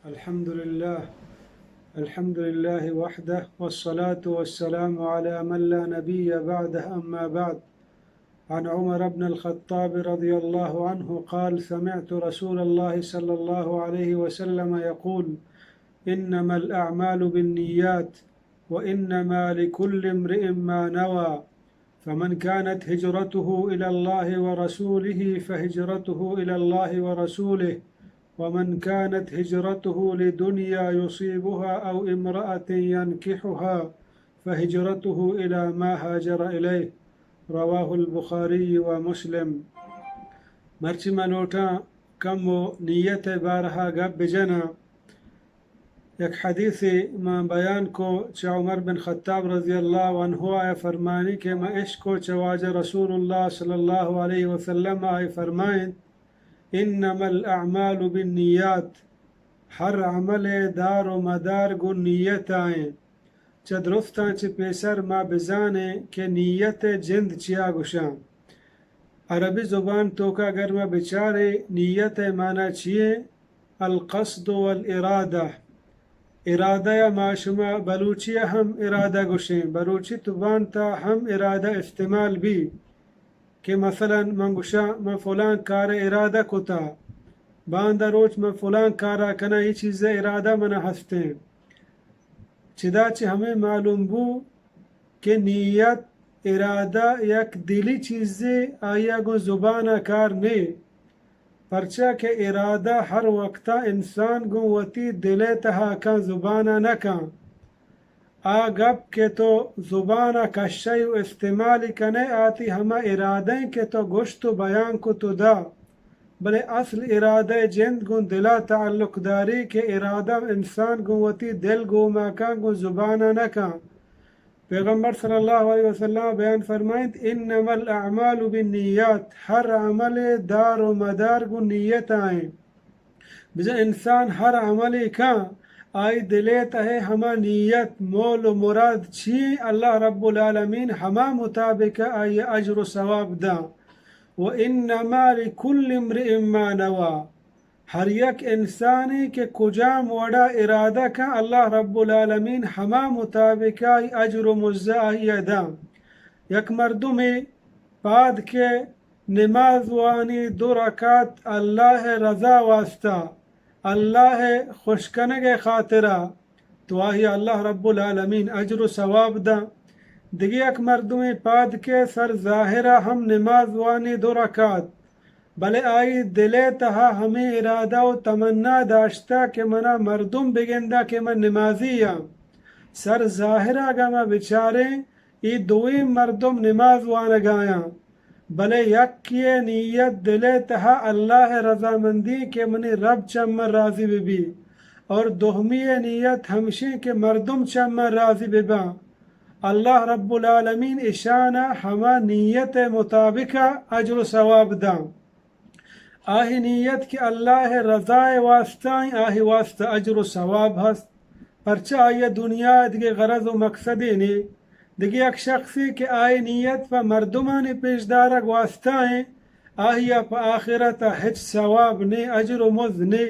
الحمد لله. الحمد لله وحده، والصلاة والسلام على من لا نبي بعده، أما بعد. عن عمر بن الخطاب رضي الله عنه قال: سمعت رسول الله صلى الله عليه وسلم يقول: إنما الأعمال بالنيات، وإنما لكل امرئ ما نوى، فمن كانت هجرته إلى الله ورسوله فهجرته إلى الله ورسوله، ومن كانت هجرته لدنيا يصيبها أو امرأة ينكحها فهجرته إلى ما هاجر إليه. رواه البخاري ومسلم. مرچی من لوٹاں کمو نیت ءِ بارہ ءَ گپ بجناں۔ یک حدیثے ما بیان کو چہ عمر بن خطاب رضی اللہ عنہ، آئی فرمانی کہ ما اشکو چہ واجہ رسول اللہ صلی اللہ علیہ وسلم، آئی فرمائنت: انما الاعمال بالنیات، ہر عمل ءِ دار و مدار گوں نیت ءَ ایں۔ چہ درستاں چہ پیسر ما بزانیں کہ نیت ءِ جند چیا گوشاں۔ عربی زبان توکا اگر ما بچاریں نیت ءِ معنی چی ایں؟ القصد والارادہ۔ ارادہ ءَ ما شما بلوچی ءَ ہم ارادہ گوشیں، بلوچی زبان تا ہم ارادہ استعمال بی۔ کہ مثلاً من گوشاں من فلان کار ءِ ارادہ کتا، باندا روچ من فلان کار ءَ کناں، اے چیز ءِ ارادہ من ءَ ہستیں۔ چدا چہ ہمے معلوم بو کہ نیت، ارادہ یک دلی چیزے، آئی ءَ گوں زبان ءَ کار نے، پرچا کہ ارادہ ہر وقتا انسان گوں وتی دل ءِ تہا کن، زبان ءَ نہ کن۔ آ گپ کہ تو زبان ءَ کشئے و استعمال ئے کنئے، آ تئی ہما ارادہ ایں کہ تو گوشت و بیان کت و دا، بلے اصل ارادہ ءِ جند گوں دل ءَ تعلق داری کہ ارادہ انسان گوں وتی دل گوما کن، گوں زبان ءَ نہ کن۔ پیغمبر صلی اللہ علیہ وسلم بیان فرمائنت: انما الاعمال بالنیات، ہر عمل ءِ دار و مدار گوں نیت ءَ ایں۔ بزاں انسان ہر عملے کن، آئی دل ءِ تہ ءَ ہما نیت، مول و مراد چی ایں، اللہ رب العالمین ہما مطابق ءَ آئی ءَ اجر و ثواب داں۔ و انما لکل امرئ ما نوی، ہر یک انسانے کہ کجام وڑا ارادہ کن، اللہ رب العالمین ہما مطابق ءَ آئی اجر و مزہ آئی ءَ داں۔ یک مردمے پاد کہ نماز وانی دو رکعت اللہ ءِ رضا واسطہ، اللہ ءِ خوش کنگ ءِ خاطرا، تو آئی ءَ اللہ رب العالمین اجر و ثواب داں۔ دگہ یک مردمے پاد کہ سر ظاہرا ہم نماز وانی دو رکعت، بلے آئی دل ءِ تہا ہمے ارادہ و تمنا داشتہ کہ منا مردم بگنداں کہ من نمازی آں۔ سر ظاہرا اگاں ما بچاریں، اے دوئیں مردم نماز وانگایاں، بلے یکے ءِ نیت دل ءِ تہا اللہ ءِ رضامندی کہ منی رب چہ من راضی بہ بی، اور دومی ءِ نیت ہمشیں کہ مردم چہ من راضی بہ باں۔ اللہ رب العالمین اشانا ہما نیت ءِ مطابق ءَ اجر و ثواب داں۔ آہی نیت کہ اللہ ءِ رضا ءِ واسطہ ایں، آہی واسطہ اجر و ثواب ہست، پرچہ آئی ءَ دنیا ءَ دگہ غرض و مقصدے نے۔ دگہ یک شخصے کہ آئی نیت پہ مردمانی پیش دارگ واسطہ ایں، آہی ءَ پہ آخرت ءَ ہچ ثواب نے، اجر و مزد نے،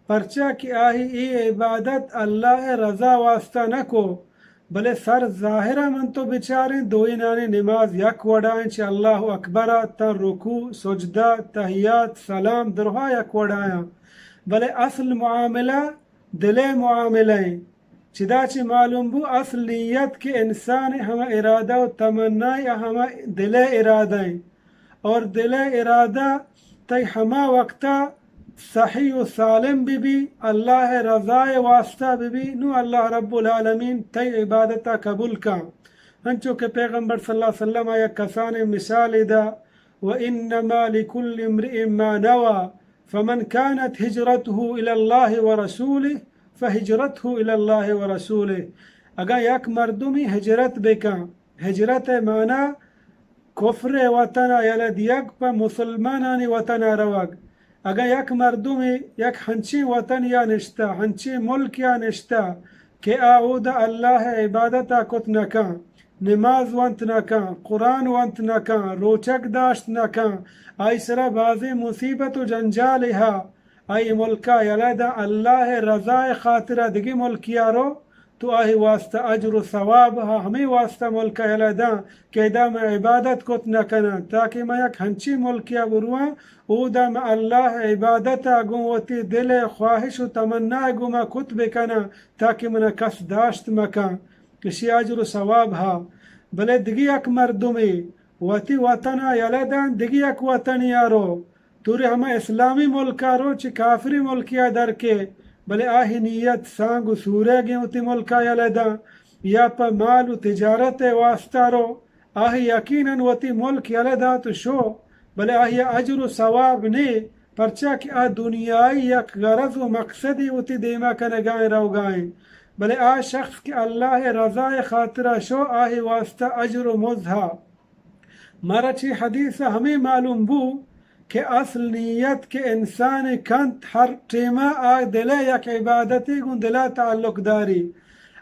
پرچا کہ آہی اے عبادت اللہ ءِ رضا واسطہ نہ کو، بلے سر ظاہر ءَ من تو بچاریں، دوئینانی نماز یک وڑا ایں، چہ اللہ اکبر ءَ تاں رکوع، سجدہ، تحیات، سلام درہا یک وڑا ایں، بلے اصل معاملہ دل ءِ معاملہ ایں۔ چدا چہ معلوم بو، اصل نیت کہ انسان ءِ ہما ارادہ و تمنا ایں، ہما دل ءِ ارادہ ایں۔ اور دل ءِ ارادہ تئی ہما وقتا صحیح و سالم بہ بی، اللہ ءِ رضا ءِ واسطہ بہ بی، نوں اللہ رب العالمین تئی عبادت ءَ قبول کن۔ انچو کہ پیغمبر صلی اللہ علیہ وسلم ءَ یک کسانیں مثالے دا، وانما لکل امرئ ما نوی، فمن كانت هجرته إلى الله ورسوله فهجرته إلى الله ورسوله۔ اگاں یک مردمے ہجرت بکن، ہجرت ءِ معنی کفر ءِ وطن ءَ یلہ دیگ، پہ مسلمانانی وطن ءَ روگ۔ اگاں یک مردمے یک ہنچیں وطنے ءَ نشتہ، ہنچیں ملکے ءَ نشتہ کہ آ اودا اللہ ءِ عبادت ءَ کت نہ کن، نماز ونت نہ کن، قرآن ونت نہ کن، روچگ داشت نہ کن، آئی سرا بازیں مصیبت و جنجالے ہا، آئی ملکا یلہ داں، اللہ ءِ رضا ءِ خاطرا دگہ ملکیا رو، تو آئی واسطہ اجر و ثواب ہا ہمے واسطہ ملکا یلہ داں کہ ادا من عبادت کت نہ کناں، تاکہ من یک ہنچیں ملکیا برواں، اودا من اللہ ءِ عبادتا گوں وتی دل ءِ خواہش و تمنا ءَ گوں من کت بکناں، تاکہ منا کس داشت مکن۔ اشی اجر و ثواب ہا۔ بلے دگہ یک مردمے وتی وطنا یلہ داں، دگہ یک وطنیا رو، توری ہما اسلامی ملکا رو، چہ کافری ملکیا در کے، بلے آہی نیت سانگ و سورگیں، وتی ملکا یلہ داں، یا پہ مال و تجارت ءِ واسطہ رو، آہی یقیناً وتی ملک یلہ دات و شو، بلے آہیا اجر و ثواب نے، پرچا کہ آ دنیائی یک غرض و مقصدے وتی دیما کنگائیں روگائیں۔ بلے آ شخص کہ اللہ ءِ رضا ءِ خاطرا شو، آہی واسطہ اجر و مزد ہا۔ مارا چہ حدیثا ہمے معلوم بو کہ اصل نیت کہ انسان کنت، ہر ٹیما آ دل ءِ یک عبادتے گوں دلا تعلق داری۔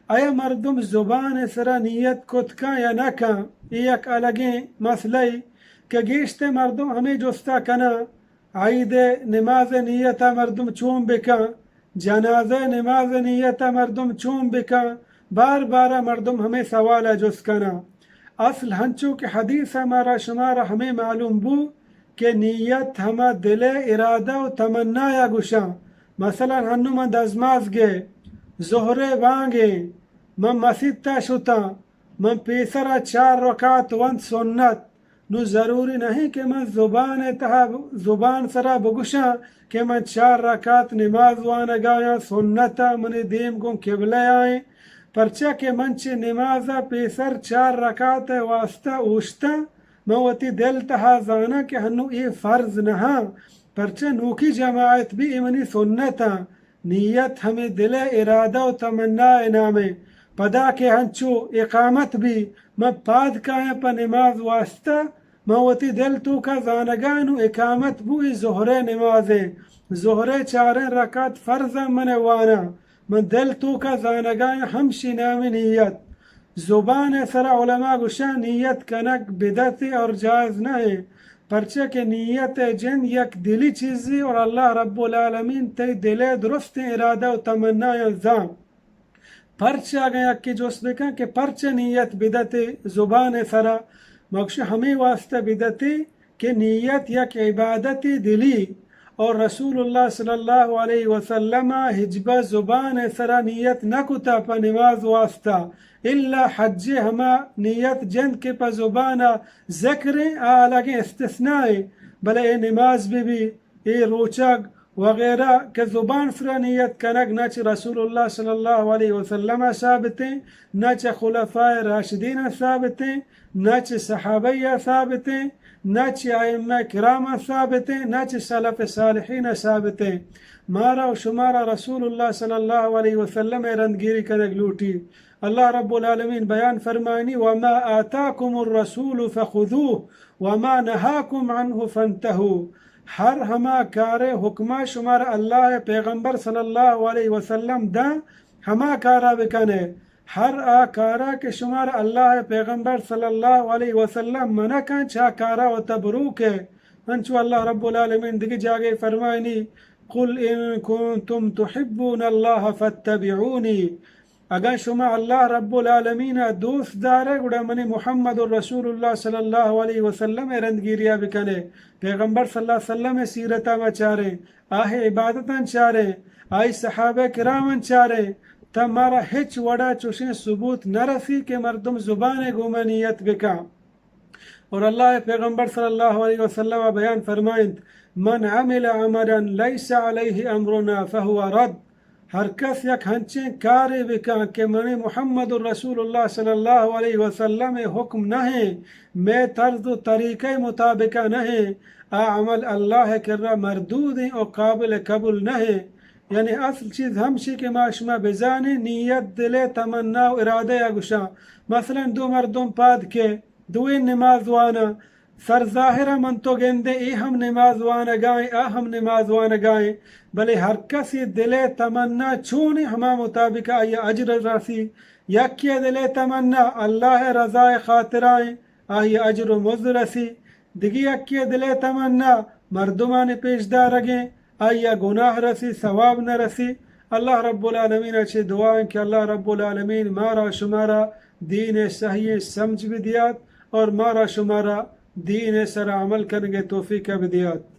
آیا مردم زبان ءِ سرا نیت کت کن یا نہ کن، اے یک الگیں مسئلہ ای کہ گیشتر مردم ہمے جستا کناں، عید ءِ نماز ءِ نیتا مردم چون بکن، جنازہ ءِ نماز ءِ نیتا مردم چون بکن، بار بارا مردم ہمے سوالا جست کناں۔ اصل ہنچو کہ حدیثا مارا شمارا ہمے معلوم بو کہ نیت ہما دل ءِ ارادہ و تمنایا گوشاں۔ مثلاً ہنو من دزماز گے، ظہر ءِ بانگیں، من مسیتا شتاں، من پیسرا چار رکعت ونت سنت۔ نوں ضروری نہ انت کہ من زبان ءِ تہا، زبان سرا بگوشاں کہ من چار رکعت نماز وانگایاں، سنتا، منی دیم گوں قبلہ آئیں، پرچا کہ من چہ نمازا پیسر چار رکعت ءِ واسطہ اوشتاں، من وتی دل تہا زاناں کہ ہنو اے فرض نہ آں، پرچا نوکی جماعت بی، اے منی سنت آں۔ نیت ہمے دل ءِ ارادہ و تمنا ءِ نام ءَ۔ پدا کہ ہنچو اقامت بی، من پاد کایاں پہ نماز واسطہ، من وتی دل توکا زانگا نوں اقامت بو، اے ظہر ءِ نماز ءِ، ظہر ءِ چاریں رکعت فرض آں، من واناں۔ من دل توکا زانگا آں، ہمشی نام نیت۔ زبان ءِ سرا علماء گوشاں نیت کنگ بدعتے اور جائز نہ انت، پرچا کہ نیت ءِ جند یک دلی چیزے اور اللہ رب العالمین تئی دل ءِ درستیں ارادہ و تمنایاں زان۔ پرچا اگاں یکے جست بکن کہ پرچا نیت بدعتے زبان ءِ سرا، من گوشاں ہمے واسطہ بدعتے کہ نیت یک عبادتے دلی اور رسول اللہ صلی اللہ علیہ وسلم ءَ ہچبر زبان ءِ سرا نیت نہ کتا پہ نماز واسطہ، الا حج ءِ ہما نیت جند کہ پہ زبان ءَ ذکر انت، آ الگیں استثناء انت، بلے اے نماز بہ بی، اے روچگ وغیرہ کہ زبان سرا نیت کنگ نہ چہ رسول اللہ صلی اللہ علیہ وسلم ءَ ثابت انت، نہ چہ خلفاء راشدین ءَ ثابت انت، نہ چہ صحابہ ءَ ثابت انت، نہ چہ ائمہ کرام ءَ ثابت انت، نہ چہ سلف صالحین ءَ ثابت انت۔ مارا و شمارا رسول اللہ صلی اللہ علیہ وسلم ءِ رندگیری کنگ لوٹی۔ اللہ رب العالمین بیان فرمائنی، وما آتاکم الرسول فخذوه وما نهاکم عنه فانتهوا۔ ہر ہما کارے حکما شمارا اللہ ءِ پیغمبر صلی اللہ علیہ وسلم داں، ہما کارا بکنے۔ ہر آ کارا کہ شمارا اللہ ءِ پیغمبر صلی اللہ علیہ وسلم منع کن، چہ آ کارا وتا بروکے۔ انچو اللہ رب العالمین دگہ جاگہے فرمائنی، قل ان کنتم تحبون اللہ فاتبعونی۔ اگاں شما اللہ رب العالمین ءَ دوست دارے، گڑا منی محمد الرسول اللہ صلی اللہ علیہ وسلم ءِ رندگیریا بکنے۔ پیغمبر صلی اللہ علیہ وسلم ءِ سیرتا ما چاریں، آہی عبادتاں چاریں، آئی صحابہ کراماں چاریں، تا مارا ہچ وڑا چوشیں ثبوت نہ رسی کہ مردم زبان ءَ گوما نیت بکاں۔ اور اللہ ءِ پیغمبر صلی اللہ علیہ وسلم ءَ بیان فرمائنت، من عمل عملا لیس علیہ امرنا فهو رد۔ ہر کس یک ہنچیں کارے بکن کہ منی محمد الرسول اللہ صلی اللہ علیہ وسلم ءِ حکم نہ انت، مئے طرز و طریقہ مطابق نہ انت، آ عمل اللہ ءِ کرا مردود انت و قابل قبول نہ انت۔ یعنی اصل چیز ہمشی کہ ما شما بزانیں، نیت دل ءِ تمنا و ارادہ ءَ گوشاں۔ مثلاً دو مردم پاد کے دوئیں نماز واناں، سر ظاہر ءَ من تو گندیں، اے ہم نماز وانگائیں، آ ہم نماز وانگائیں، بلے ہر کسی دل ءِ تمنا چونیں، ہما مطابق آئی ءَ اجر رسی۔ یکے ءِ دل ءِ تمنا اللہ ءِ رضا ءِ خاطرائیں، آئی ءَ اجر و مزد رسی۔ دگہ یکے ءِ دل ءِ تمنا مردمانی پیش دارگیں، آئی ءَ گناہ رسی، ثواب نہ رسی۔ اللہ رب العالمین ءَ چہ دعا ایں کہ اللہ رب العالمین مارا شمارا دین ءِ صحیح سمجھ بدیات اور مارا شمارا دین ءِ سرا عمل کنگ ءِ توفیق ءَ بدیات۔